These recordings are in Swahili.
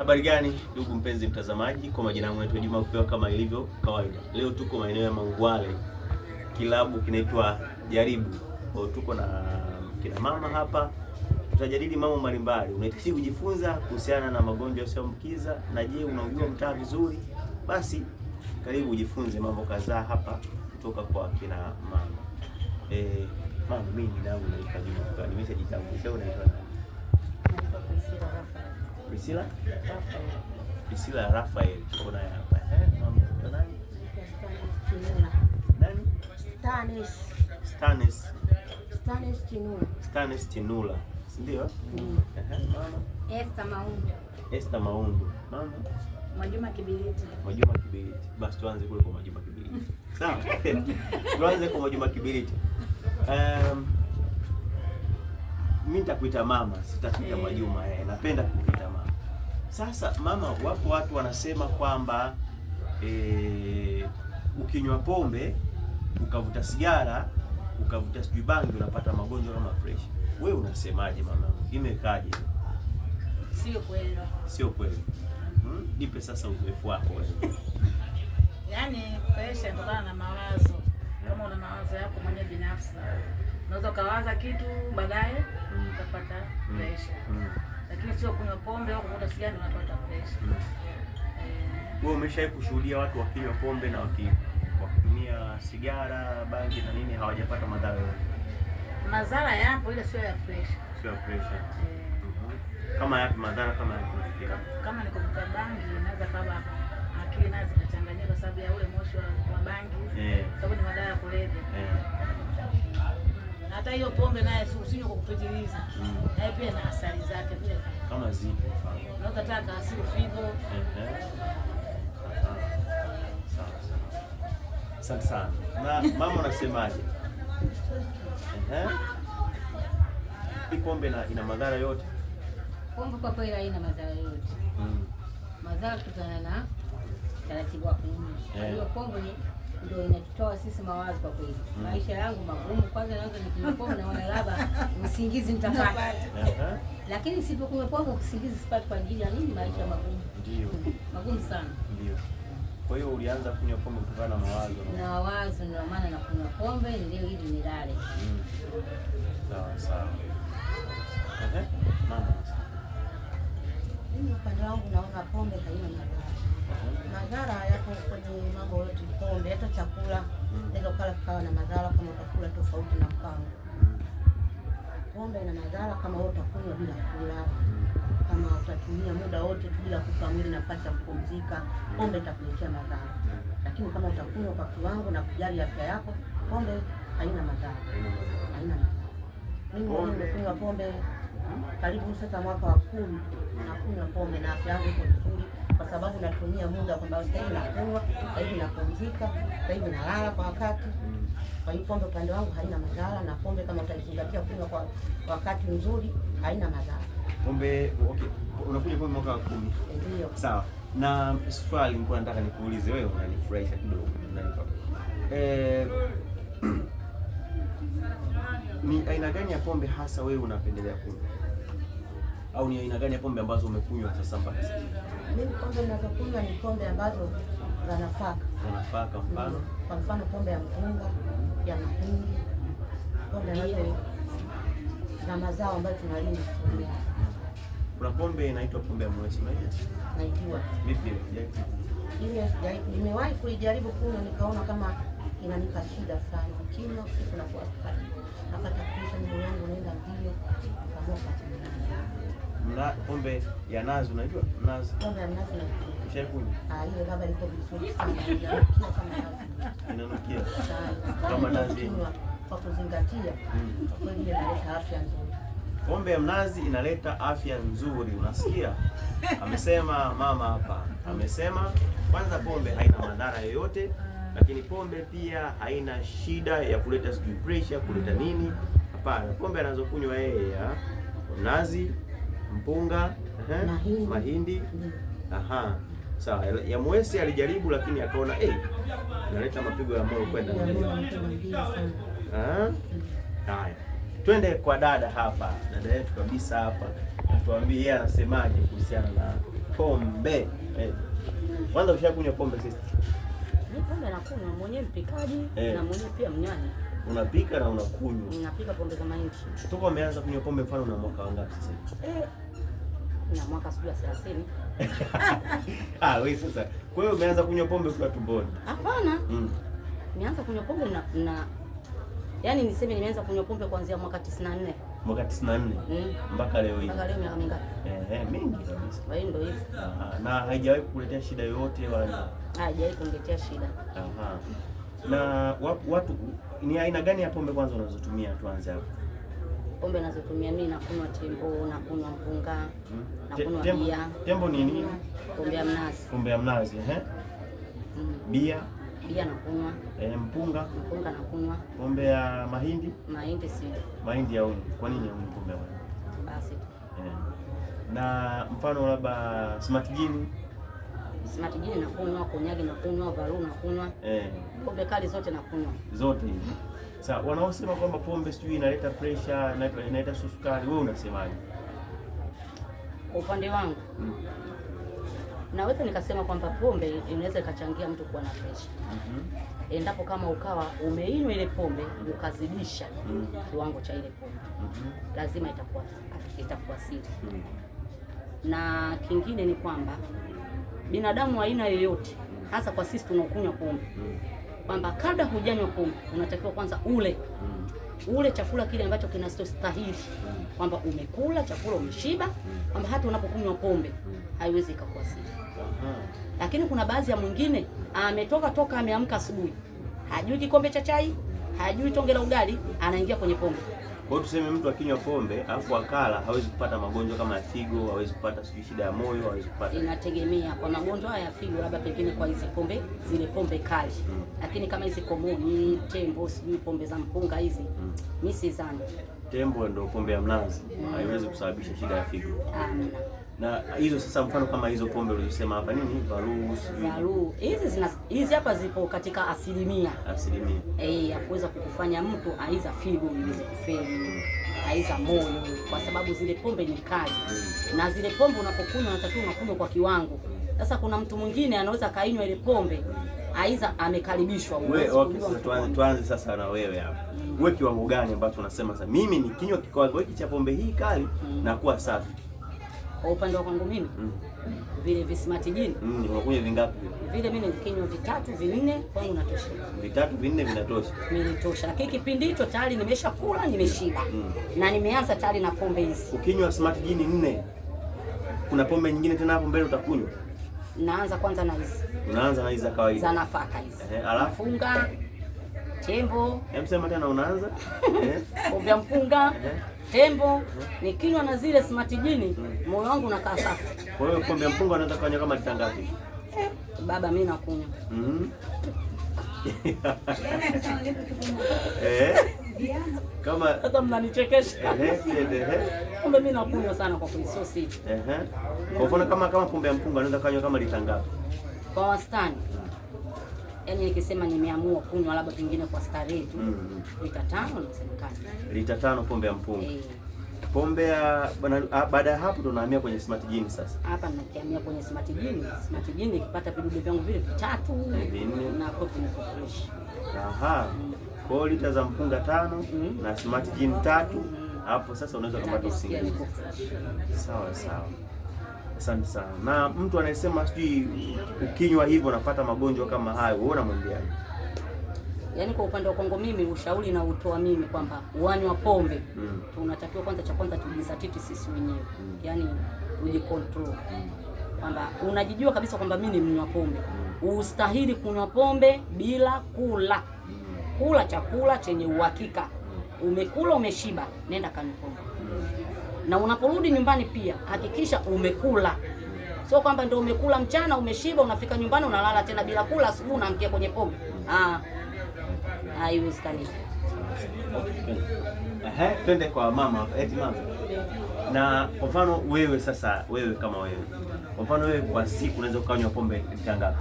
Habari gani ndugu mpenzi mtazamaji, kwa majina yangu naitwa Juma Kupewa kama ilivyo kawaida. Leo tuko maeneo ya Mangwale, kilabu kinaitwa Jaribu. Kwa tuko na kina mama hapa, tutajadili mambo mbalimbali. Unahitaji kujifunza kuhusiana na magonjwa yasiyoambukiza, na je, unaujua mtaa vizuri? Basi karibu ujifunze mambo kadhaa hapa kutoka kwa kina mama. Mama, mimi jina langu naitwa Juma Kupewa, nimeshajitambulisha. Unaitwa nani? Priscilla? Priscilla Raphael. Tuko naye hapa. Mama, unaitwa nani? Nani? Stanis. Stanis. Stanis Chinula. Stanis Chinula. Si ndio? Mm. Mama. Esther Maundu. Esther Maundu. Mama. Mwajuma Kibiriti. Mwajuma Kibiriti. Basi tuanze kule kwa Mwajuma Kibiriti. Sawa? Tuanze kwa Mwajuma Kibiriti. Mimi nitakuita mama, sitakuita Mwajuma. Napenda kukuita mama. Sasa mama, wapo watu wanasema kwamba ukinywa pombe ukavuta sigara ukavuta sijui bangi unapata magonjwa kama pressure. Wewe unasemaje mama? Imekaje? Sio kweli. Sio kweli. Nipe sasa uzoefu wako wewe. Yaani pressure inatokana na mawazo. Kama una mawazo yako mwenyewe binafsi, unaweza ukawaza kitu baadaye utapata pressure. Lakini sio kunywa pombe au kuvuta sigara ndio unapata pressure. Wewe umeshawahi kushuhudia watu wakinywa pombe na wakitumia sigara, bangi na nini hawajapata madhara yoyote? Madhara yapo, ila sio ya pressure. Sio ya pressure. Kama yapi madhara kama yapi? Kama ni kuvuta bangi inaweza kama akili nazo zikachanganyika kwa sababu ya ule moshi wa bangi. Sababu ni madawa ya kulevya. Hata hiyo pombe naye usinywe kwa kupitiliza. Naye pia na athari zake vile. Kama zipi mfano? Unaweza taka asili figo. Sawa sawa. Asante sana. Na mama unasemaje? Hii pombe ina madhara yote? Pombe kwa kweli haina madhara yoyote. Madhara kutokana na taratibu wa kunywa. Kwa hiyo pombe ndio inatutoa sisi mawazo kwa kweli. Maisha yangu magumu, kwanza naweza nikinywa pombe naona labda usingizi nitapata. Lakini nisipokunywa pombe usingizi sipati kwa ajili ya nini? Maisha magumu. Ndio. Magumu sana. Ndio. Kwa hiyo ulianza kunywa pombe kutokana na mawazo? Na mawazo ndio maana nakunywa pombe ndio ili nilale. Sawa sawa. Mama. Mimi upande wangu naona pombe haina madhara. Madhara yako kwenye mambo yote, pombe, hata chakula unaweza ukala kikawa na madhara kama utakula tofauti na mpango. Pombe ina madhara kama wewe utakunywa bila kula, kama utatumia muda wote tu bila kupa mwili nafasi ya kupumzika, pombe itakuletea madhara. Lakini kama utakunywa kwa kiwango na kujali afya yako, pombe haina madhara. Haina madhara. Mimi mwenyewe nimekunywa pombe karibu sasa mwaka wa 10 nakunywa pombe na afya yangu iko vizuri, kwa sababu natumia muda kwamba sasa hivi nakunywa, sasa hivi napumzika, sasa hivi nalala kwa wakati. Kwa hiyo pombe upande wangu haina madhara, na pombe kama utaizingatia kunywa kwa wakati mzuri haina madhara. Pombe, okay. Unakunywa pombe mwaka wa 10. Ndio. Sawa. Na swali nilikuwa nataka nikuulize wewe, unanifurahisha kidogo, unanipa. Ni aina gani ya pombe hasa wewe unapendelea kunywa? Au ni aina gani ya pombe ambazo umekunywa sasa mpaka sasa? Mimi pombe ninazokunywa ni pombe ambazo za nafaka. Za nafaka mfano? Kwa mfano pombe ya mpunga, ya mahindi, pombe ambazo za mazao ambayo tunalima. Kuna pombe inaitwa pombe ya mwesi, unajua? Naijua. Vipi? Ile nimewahi kuijaribu kunywa nikaona kama inanipa shida sana. Ukinywa usiku nakuwa napata pressure, moyo wangu unaenda mbio, nikaamua kuachana nayo. Pombe ya nazi unajua? Mnazi. Pombe ya mnazi naijua. Ushaikunywa? Ile baba iko vizuri sana. Inanukia kama nazi. Inanukia. Sana. Kama nazi. Ukinywa kwa kuzingatia, kwa kweli inaleta afya nzuri. Pombe ya mnazi inaleta afya nzuri, unasikia? Amesema mama hapa. Amesema kwanza pombe haina madhara yoyote, lakini pombe pia haina shida ya kuleta sijui pressure, kuleta nini. Hapana, pombe anazokunywa yeye ya mnazi, mpunga, Mahindi. mahindi. Aha. Sawa, ya mwesi alijaribu lakini akaona inaleta mapigo ya moyo kwenda mbio. Haya. Twende kwa dada hapa, dada yetu kabisa hapa. Atuambie yeye anasemaje kuhusiana na Pombe. Kwanza ushakunywa pombe sister? Mimi pombe nakunywa mwenyewe, mpikaji na mwenyewe pia mnywaji. Unapika na unakunywa? Ninapika pombe za mahindi. Toka umeanza kunywa pombe mfano una mwaka wangapi sasa hivi? Na mwaka sijui 30. Ah, wewe sasa. Kwa hiyo umeanza kunywa pombe ukiwa tumboni? Hapana. Nimeanza kunywa pombe na yaani niseme nimeanza kunywa pombe kuanzia mwaka 94. Mwaka 94? Mpaka leo hii. Mpaka leo miaka mingapi? Mingi kabisa. Kwa hiyo ndio hivyo. Na haijawahi kukuletea shida yoyote wala? Haijawahi kuniletea shida. Aha. Na watu ni aina gani ya pombe kwanza unazotumia? Tuanze hapo. Pombe nazotumia mimi, nakunywa tembo, nakunywa mpunga, nakunywa bia. Tembo ni nini? Pombe ya mnazi. Pombe ya mnazi, ehe. Bia? Bia nakunywa. Mpunga? Mpunga nakunywa. Pombe ya mahindi? Mahindi si. Mahindi hauni. Kwa nini hauni pombe ya mahindi? Basi. Na mfano labda Smart Gin? Smart Gin nakunywa, konyagi nakunywa, varu nakunywa. Pombe kali zote nakunywa. Zote hizi. Sasa wanaosema kwamba pombe sijui inaleta pressure, inaleta sukari, wewe unasemaje? Kwa upande wangu naweza nikasema kwamba pombe inaweza ikachangia mtu kuwa na pressure. Endapo kama ukawa umeinywa ile pombe ukazidisha kiwango cha ile pombe, lazima itakuwa siri. Na kingine ni kwamba binadamu aina yoyote, hasa kwa sisi tunaokunywa pombe, kwamba kabla hujanywa pombe unatakiwa kwanza ule ule chakula kile ambacho kinastahili, kwamba umekula chakula umeshiba, kwamba hata unapokunywa pombe haiwezi ikakuasili. Lakini kuna baadhi ya mwingine ametoka toka ameamka asubuhi, hajui kikombe cha chai, hajui tonge la ugali, anaingia kwenye pombe. Kwa hiyo tuseme mtu akinywa pombe afu akala hawezi kupata magonjwa kama ya figo, hawezi kupata sijui shida ya moyo, hawezi kupata. Inategemea kwa magonjwa haya ya figo, labda pengine kwa hizi pombe, zile pombe kali. Lakini kama hizi komoni, tembo, sijui pombe za mpunga hizi, mimi sidhani. Tembo ndio pombe ya mnazi, haiwezi kusababisha shida ya figo. Amna. Na hizo sasa mfano kama hizo pombe ulizosema hapa nini? Varu, sijui. Varu. Hizi hizi hapa zipo katika asilimia. Asilimia. Ya kuweza kukufanya mtu aiza figo iweze kufeli, aiza moyo, kwa sababu zile pombe ni kali. Na zile pombe unapokunywa unatakiwa unakunywa kwa kiwango. Sasa kuna mtu mwingine anaweza kainywa ile pombe aiza amekaribishwa. Wewe okay, sasa tuanze sasa na wewe hapa. Wewe kiwango gani ambacho unasema sasa mimi nikinywa kiwango hiki cha pombe hii kali na kuwa safi? Kwa upande wa kwangu mimi vile vismart gin. Unakunywa vingapi vile? Vile mimi nikinywa 3 4 kwangu natosha. 3 4 vinatosha. Vinatosha. Lakini kipindi hicho tayari nimeshakula, nimeshiba. Na nimeanza tayari na pombe hizi. Ukinywa smart gin 4, kuna pombe nyingine tena hapo mbele utakunywa? Naanza kwanza na hizi. Unaanza na hizi za kawaida. Za nafaka hizi. Alafu mpunga, tembo. Sema tena unaanza? Pombe ya mpunga. Tembo, nikinywa na zile smart gin, moyo wangu unakaa safi. Kwa hiyo pombe ya mpunga unaweza kunywa kama lita ngapi? Baba mimi nakunywa. Kama sasa mnanichekesha. Pombe mimi nakunywa sana kwa kweli, sio siri. Kwa mfano kama pombe ya mpunga unaweza kunywa kama lita ngapi? Kwa wastani. Yaani nikisema nimeamua kunywa labda pengine kwa starehe tu, lita 5 inasemekana. Lita 5 pombe ya mpunga. Pombe ya baada ya hapo tunahamia kwenye smart gin sasa. Hapa nakihamia kwenye smart gin. Smart gin nikipata vidude vyangu vile 3 4 na kopo niko fresh. Aha. Kwa hiyo lita za mpunga 5 na smart gin 3, hapo sasa unaweza kupata usingizi. Sawa sawa. Asante sana. Na mtu anayesema sijui ukinywa hivyo unapata magonjwa kama hayo, wewe unamwambiaje? Yaani kwa upande wa kwangu mimi ushauri na utoa mimi kwamba wanywa pombe tunatakiwa kwanza, cha kwanza tujizatiti sisi wenyewe. Yaani tujicontrol. Kwamba unajijua kabisa kwamba mimi ni mnywa pombe. Ustahili kunywa pombe bila kula. Kula chakula chenye uhakika. Umekula umeshiba, nenda kanywe pombe. Na unaporudi nyumbani pia hakikisha umekula. Sio kwamba ndio umekula mchana umeshiba unafika nyumbani unalala tena bila kula, asubuhi unaamkia kwenye pombe. Haiwezekani. Twende kwa mama, eti mama. Na kwa mfano wewe sasa, wewe kama wewe. Kwa mfano wewe kwa siku unaweza ukanywa pombe lita ngapi?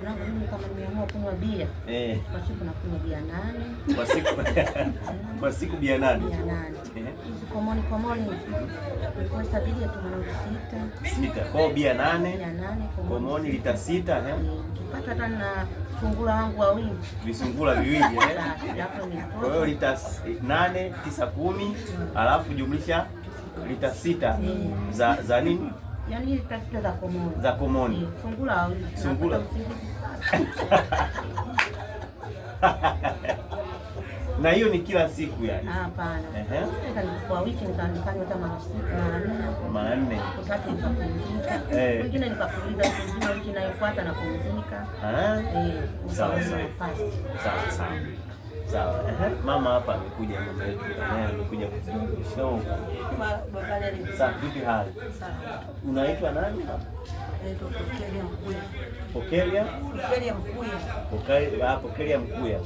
Mwanangu, mimi kama nimeamua kunywa bia kwa siku nakunywa bia 8. Kwa siku kwa siku bia 8. Bia 8. Hizi komoni komoni. Nilikuwa sabili tu mwanangu 6. 6. Kwa bia 8. Bia 8 komoni lita 6 eh. Nikipata hata na sungura wangu wawili. Visungura viwili eh. Kwa hiyo lita 8 9 10 alafu jumlisha lita 6 za nini? Yaani lita 6 za komoni. Za komoni. Sungura wawili. Sungura. Na hiyo ni kila siku yani? Hapana. Kwa wiki nikanywa hata mara 4. Mara 4. Tatu nikapumzika. Wengine nikapuliza wiki wiki inayofuata na kupumzika. Sawa sawa. Sawa sawa. Sawa. Mama hapa amekuja, mama yetu. Naye amekuja kushikamoo. Sawa, vipi hali? Sawa. Unaitwa nani hapa? Naitwa Pokelia Mkuya. Pokelia? Pokelia Mkuya. Pokelia Mkuya.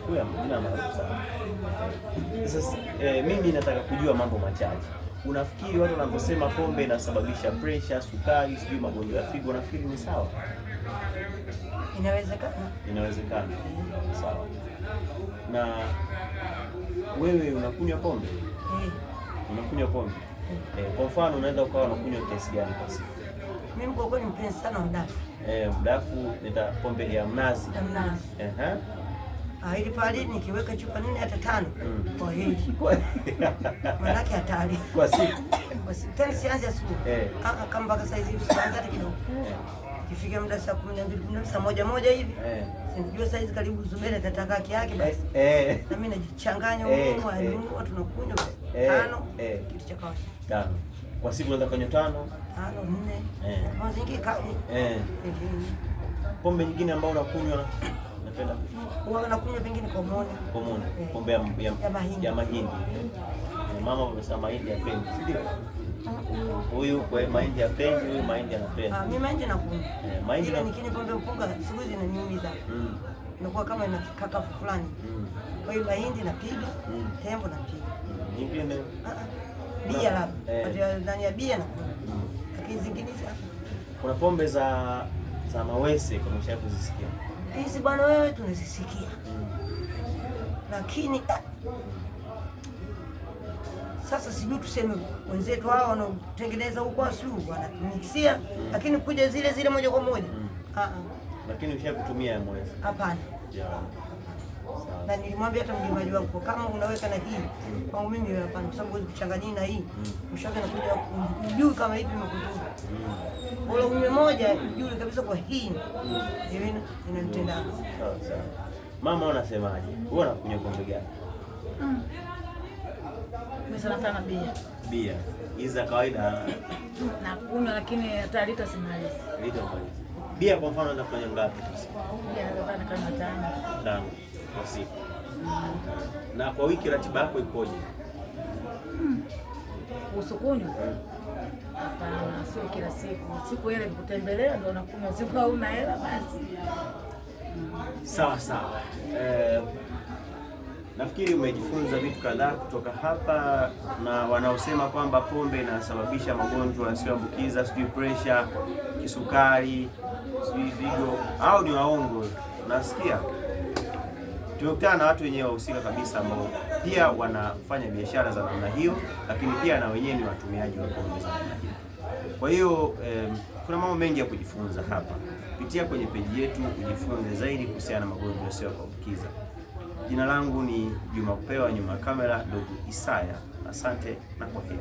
Mkuya jina maarufu sana. Sasa mimi nataka kujua mambo machache. Unafikiri watu wanaposema pombe inasababisha pressure, sukari, sijui magonjwa ya figo, unafikiri ni sawa? Inawezekana. Inawezekana. Sawa. Na wewe unakunywa pombe? Unakunywa pombe? Kwa mfano unaweza ukawa unakunywa kiasi gani kwa siku? Mimi kwa kweli mpenzi sana wa mdafu. Mdafu ni pombe ya mnazi. Ya mnazi. Ili pale nikiweka chupa 4 hata 5 kwa hii. Maana yake hatari. Kwa siku. Kwa siku. Tena sianze asubuhi. Kama mpaka saa hizi sianze hata kidogo. Ikifika muda saa 12, saa 1 hivi. Sinijua saa hizi karibu Zubeda atataka haki yake basi. Na mimi najichanganya huko, anunua tunakunywa basi. 5 kitu cha kawaida. 5. Kwa siku unaweza kunywa 5? 5, 4. Kwa zingi kali. Pombe nyingine ambayo unakunywa? Napenda huwa nakunywa pengine komoni. Komoni, pombe ya mahindi. Ya mahindi. Mama amesema mahindi hapendi, si ndio? Huyu kwa mahindi hapendi, huyu mahindi anapenda. Mimi mahindi nakunywa. Mahindi na nikinywa pombe mpunga siku hizi inaniumiza. Inakuwa kama ina kakafu fulani. Kwa hiyo mahindi napiga, tembo napiga. Nyingine? Bia labda. Ndani ya bia nakunywa. Lakini zingine kuna pombe za mawese kama ushawahi kuzisikia. Hizi bwana wewe tunazisikia. Lakini sasa sijui tuseme wenzetu hao wanaotengeneza huko asiu wanatumikisia, lakini kuja zile zile moja kwa moja. Lakini ushakutumia ya mwezi? Hapana. Na nilimwambia hata mjombaji wangu kama unaweka na hii kwangu mimi hapana, kwa sababu huwezi kuchanganya na hii. Mshoga nakuja hujui kama ipi imekuzuru. Bora unywe moja ujue kabisa kwa hii inanitenda. Sawa sawa. Mama unasemaje? Wewe unakunywa pombe gani? Mimi sana sana bia. Bia. Hizi za kawaida nakunywa, lakini hata lita simalizi. Lita simalizi. Bia kwa mfano unaweza kunywa ngapi kwa siku? Bia naweza kama 5. 5 kwa siku. Na kwa wiki ratiba yako ikoje? Kuhusu kunywa? Hapana, sio kila siku. Siku ile nikutembelea ndio nakunywa, siku hauna hela basi. Sawa sawa. Nafikiri umejifunza vitu kadhaa kutoka hapa, na wanaosema kwamba pombe inasababisha magonjwa yasiyoambukiza, sijui pressure, kisukari, sijui figo, au ni waongo. Nasikia tumekutana na watu wenyewe wahusika kabisa ambao pia wanafanya biashara za namna hiyo, lakini pia na wenyewe ni watumiaji wa pombe za namna hiyo. Kwa hiyo kuna mambo mengi ya kujifunza hapa. Pitia kwenye peji yetu ujifunze zaidi kuhusiana na magonjwa yasiyoambukiza. Jina langu ni Juma Kupewa, nyuma ya kamera ndugu Isaya. Asante na kwaheri.